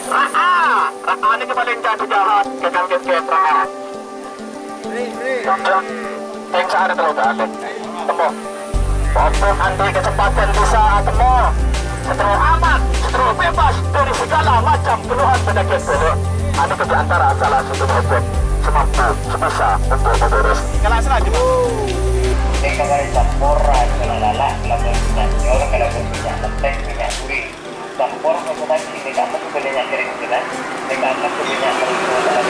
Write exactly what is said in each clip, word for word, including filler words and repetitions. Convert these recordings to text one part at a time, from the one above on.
Ra'a! Ra'a nèka palèng jâdhu jahat, kakang kèt-kèt ra'a. Sèngsara terro dalem. Temmo. Untuk anḍi' kasempadhân bisa atemmo. Sè terro aman, sè terro bebas ḍâri segala macam keluhan penyakit bulu. Anu kedua antara salah satu obat semampu, sebisa untuk mengurus. Kelas lah, Juma. Nèka karè campor racun lala', kalabân minyak nyor, kalabân minyak lentèk, minyak duri. Campor, maksudnya, sini kamu sebenarnya kering-keringan. Nèka akan sebenarnya kering-keringan.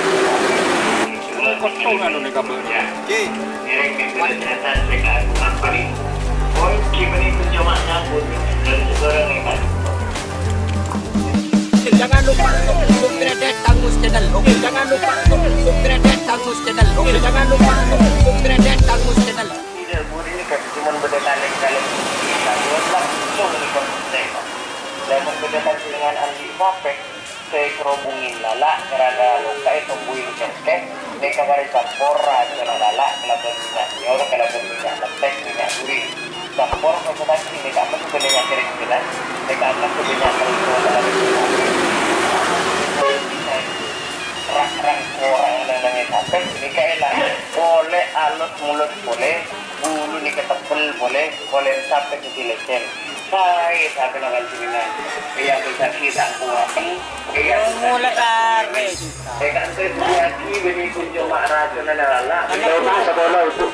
Kosong anu nèka, Bang. Oke. Ngiring mimpi jasa sing aku ampuni. Pon gimana itu cuma nyambut. Dan sekarang ini kan. Jangan lupa untuk subscribe Tangus Channel. Oke, jangan lupa untuk subscribe Tangus Channel. Oke, jangan lupa untuk subscribe Tangus Channel. Tidak boleh kan, cuma beda kaleng-kaleng. Kita buat langsung di konten. Lamun beda kaleng dengan Andi Sapek, sè kerobungin lala', karana loka ètombuwi cengkeh, nèka karè campor racun lala', kalabân minyak nyor, kalabân minyak lentèk, minyak duri. Campor maksudnya sini kamu sebenarnya kering-keringan, nèka akan sebenarnya kering-keringan. Rak-rak orang nang-nangè Sapek, nèka èlang. Polè alus mulus polè, bulu nèka tebbel polè, polè Sapek. Saè sabâna panjhennengngan, iyâ, bisa kita kuwaten, iyâ, bisa kita kuwaten. Eka sè bânnè bânnè kunjung ma' racunna lala'. Loma' sapolo ibu.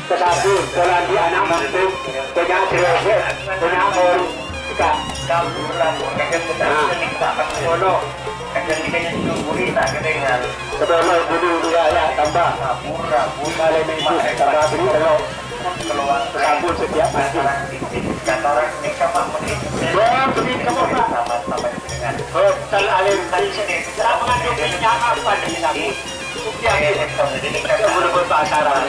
Kasabun, pola di anak mantu, banyak jerawat, banyak orang. Kita. Kamu pulang, kadang kita sering tak akan ngono. Kadang kita nyusul gurita, kadang. Sapolo ibu dulu, ya, ya, tambah. Kabur, kabur. Kali minggu, tambah beri telur. Sabun setiap hari. Wah, beri kamu, Pak. Hotel Alim. Saya mengandung minyak apa dari sabun? Rupiah. Saya betul-betul pasaran.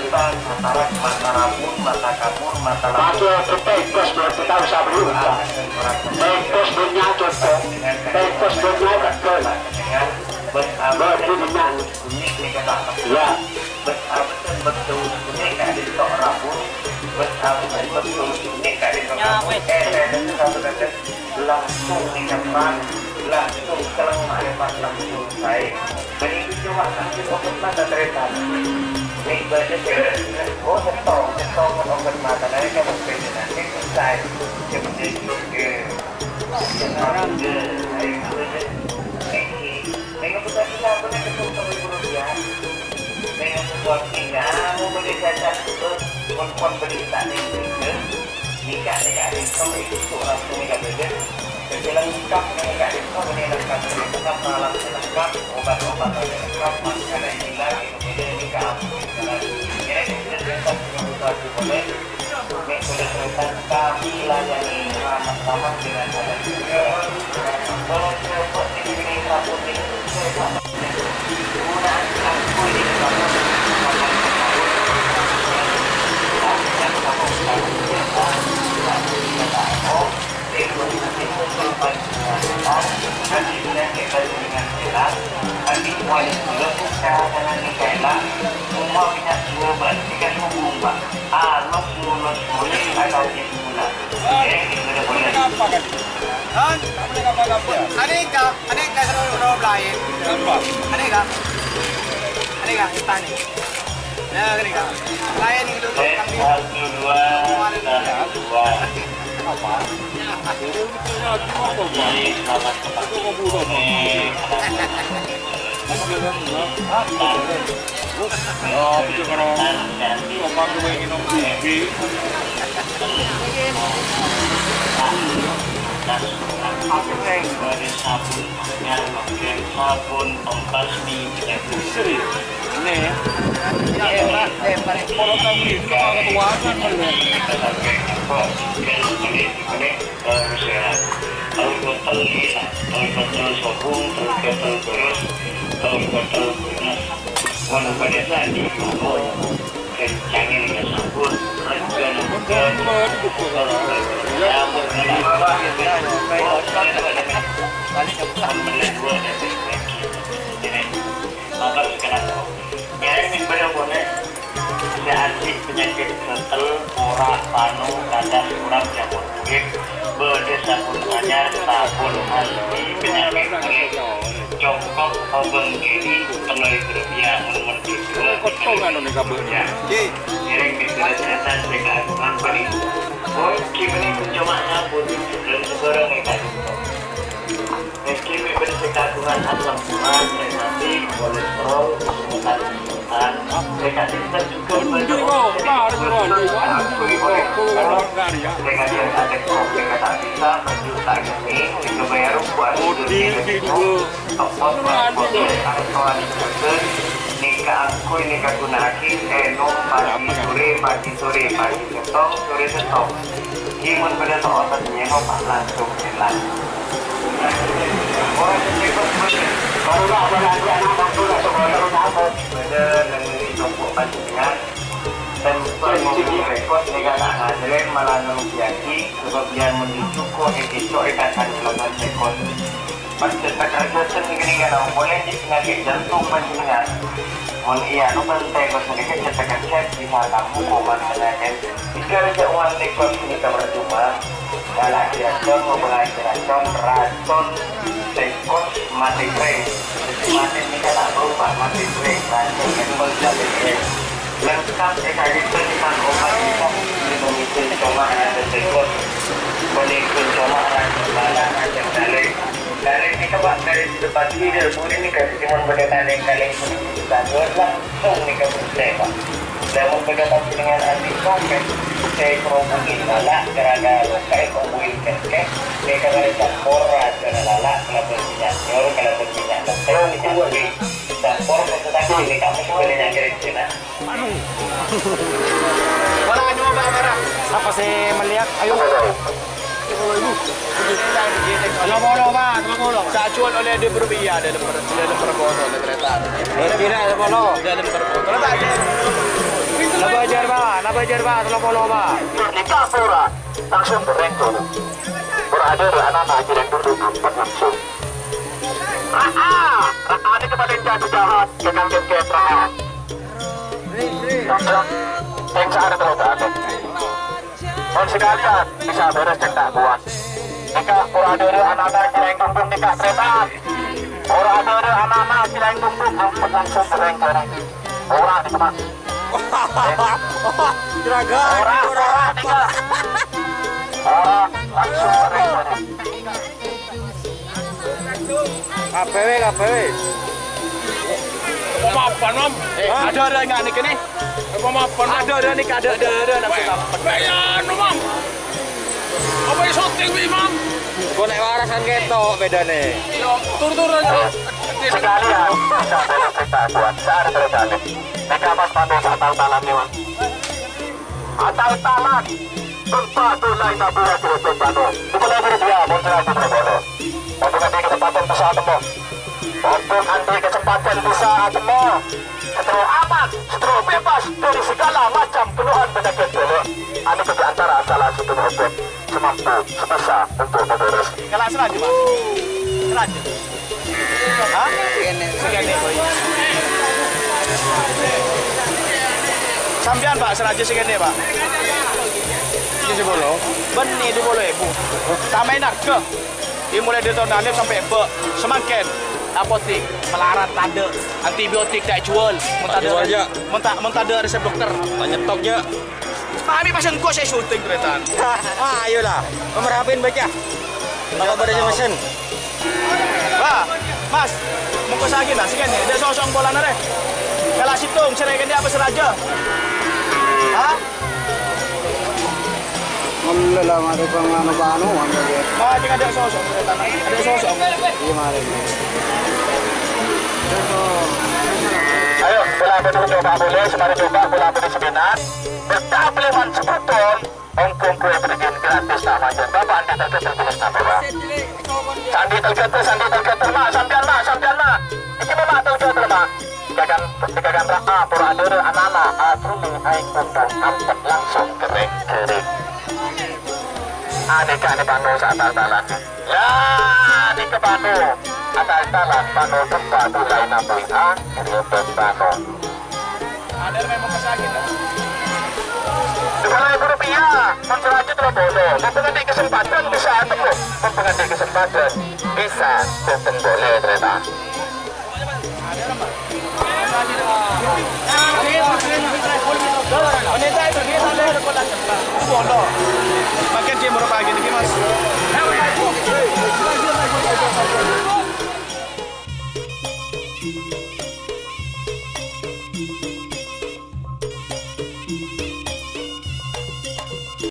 Mata, mata rabun, mata kabur, mata labun. Pakai pempes, belum tahu sabun. Pempes punya contoh. Pempes punya contoh. Bos abang. Bos punya. Bunyi nèka ta' tebbhâl. Iyâ. Bâs abâdhân bâkto bunyi ka'dinto' rabun. Bâs abâdhân bâkto bunyi ka'dinto' rabun. Nyawè. Eh, eh, eh, eh, eh, eh. Langsung nèka perang, langsung keleng ma'rifat, langsung saè. Bânnè coma kasih obat mata tarètan. Nèka bâdâ sè, oh, settong, settong obat mata. Nah, nèka mungkin nanti saè. Seperti itu. Sekarang. Nèng buta kita apa nèng ketutup ibu rupiah? Nèng buat kita mau beli cacat itu, pon-pon beli tak nèng itu. Nikah nikah itu itu orang tuh nikah beda. Jadi lengkap nikah itu, ini lengkap, ini lengkap, alat lengkap, obat-obatan lengkap, masker ini lagi, ini nikah. Jadi kita punya buka boleh. Alus mulus mulus atau Hah? Anèka, anèka soro-soro laèn. Anèka. Anèka, tani. Nah, anèka. Laèn gitu, kambing. Satu, dua, satu, dua. Apa? Jadi, selamat. Sabun, sabun pembasmi penyakit. Serius? Ini ya? Iya, Pak. Kalau tahu itu, kalau ketuaan kan, Pak. Terus ya, tau gatel, tau gatel sobung, tau gatel terus, tau gatel terus. Wan pada tadi, kencangin ya sabun, rejana. Balik ke bawah. Ini, apa sekarang? Nyari nih pada boleh. Sè anti penyakit gatel, ora, panu, kadas, kurang, jamur kulit, bâdâ sabun anyar, sabun anti penyakit kulit. Congkok obâng kènè' pètto èbu rupiah, mon-mon kènè' kotong anu nè kabâ'. Ya. Ngerèng mètodè sètan sè kaagungan panèka. Mon kènè' coma nyambut, belum sebarang ya, Kak. Mèskè mè' bâdâ sè kaagungan asam urat, rematik, kolesterol, kesemutan-kesemutan, rèka-rèka jhughân bâdâ orèng sè kaagungan kolesterol, rèka-rèka ta' bisa, berjuta ini, sehingga bayar buat Tepos, tepos, tepos, nèka kaangghuy, nèka ghuna'aghi, ènom, pagi, sore, pagi, sore, pagi, sèttong, sore, sèttong. Ghi mon bâdâ sè osa nyèngo, pas langsung èlang. Ora sè nyèngo, bâdâ. Bâdâ nang compo' panjhennengan. Tempel mobil rekod nèka ta' ngaterrè malah ngerugiaghi, sabâb yâ mon ècokor, èkèco', èkakan kalaban rekod. Pas cètak racun nèka-nèka naon polè ghi' panyakèt jantung panjhennengan. Mon iyâ, no bântè kos nèka cètak racun bisa kamma koman manaken. Jika racun wan tekos nèka percuma, galak racun, ngobângaghi racun, racun tekos matè krèng. Matè nèka ta' berubah, matè krèng, racun tekos matè krèng. Lengkap èkajhât tentang obat bisa dipenuhi coma racun tekos. Polè coma racun bala, racun dalè. Dari kita, Pak, dari depan ini, dari Puri ini, kasih cuma pakai kaleng-kaleng sedikit, langsung nih ke Puri, Pak. Namun pada panjenengan anti pakai, saya kerubungin, malah gara-gara lo, saya kerubungin, kan, kan, mereka dari campur, raja lala, kalau berminyak nyur, kalau berminyak letek, minyak beli. Campur, maksud aku, ini kamu sebenarnya kira-kira. Sapa sè mellèya? Ayo. Tello polo, Pak, tello polo. Sè ajhuwâl ollè dua puluh rupiah, dâlem per-, dâlem perboto, kereta. Kira tello polo. Dâlem perboto. Napa ajhâr, Pak? Napa ajhâr, Pak? Tello polo, Pak. Nèka pura, langsung goreng dulu. Pura ada, ada anak-anak akhirnya dulu, empat langsung. Ra'a, ra'a nèka palèng jâ-, jâjâhân, kèkan kèt-kèt ra'a. Sèngsara terus. Mon sakalèyan bisa bherres cènta buwân. Nèka pora adhârâ ana'-ana' jhâreng ghungghung nèka, Preman. Pora adhârâ ana'-ana' jhâreng ghungghung, ampon langsung jhâreng-jhâreng. Ora nèka, Mas. Juragan, ora, ora. Ora nèka. Ora, langsung jhâreng-jhâreng. Kabeh we, kabeh we. Apa mapan, Mam? Eh, hah? Ada orang ingat nih, kene. Apa mapan, Mam? Ada orang nih, ada, ada, ada, langsung mapan. Weh, ya, anu, Mam. Apa yang syuting, wi, Mam? Kok nek warasan ketok bedane. Yo, tur-tur aja. Sekalian, bisa boleh cerita buat sehari terus. Neka Mas Pandu saat tahu talam nih, Mas. Atal-talan, tempa tulai nabura jero tombano. Dua puluh ribu rupiah, mon seratus ribu. Untuk nanti kesempatan bisa atemmo. Untuk nanti kesempatan bisa atemmo. Setelah aman, setelah bebas dari segala macam keluhan penyakit dulu. Anu ke di antara salah satu obat semampu, sebisa untuk memberi rezeki. Kelas aja, Mas. Kelas aja. Hah? Sè kènè', Boy. Sampèyan, Pak, sè rajâ sè kènè', Pak. Ini sepuluh. Bânnè dua puluh ribu. Tambahin harga. Dimulai dari tahun lalu sampai bâ-, samangkèn. Apotik, malarat tadâ', antibiotik ta' èjhuwâl. Mon tadâ', mon ta', mon tadâ' resep dokter. Tanya tok, ya. Mami pas engko' saya syuting, Tretan. Ah, ayolah. Nomor H P-na baca. Kalau pada saya mesen. Wah, Mas, mongko sakit, Mas. Kan ada sosok polana, re. Kalau situng, cerai kan dia apa seraja? Hah? Alhamdulillah, mari pangano-pano, anu, ya. Mas, ada sosok, Tretan. Ada sosok. Iya, mari. Ayo, bola apa dulu coba boleh, semari coba, bola apa di sebenar. Bertah peleman sebuton, ongkong kue bergin gratis tak manjat. Bapak andi terketer jenis namanya. Sandi terketer, sandi terketer, mak, sampean, mak, sampean, mak. Iki mak terketer, mak. Dikakan, dikakan ra'a, pura adere, anana, asruni, aing kumpul, ampet langsung kering-kering. Ane kane pano sa tal-talan. Ya, nèka pano. Atal-talan pano tempa tulai nambuhi angger pano. Ada memang kesakit, ah. Dua ribu rupiah, mon seratus dua puluh. Mumpung ada kesempatan bisa ketemu. Mumpung ada kesempatan bisa ketemu boleh, ternyata. Makin cemoro pagi niki, Mas.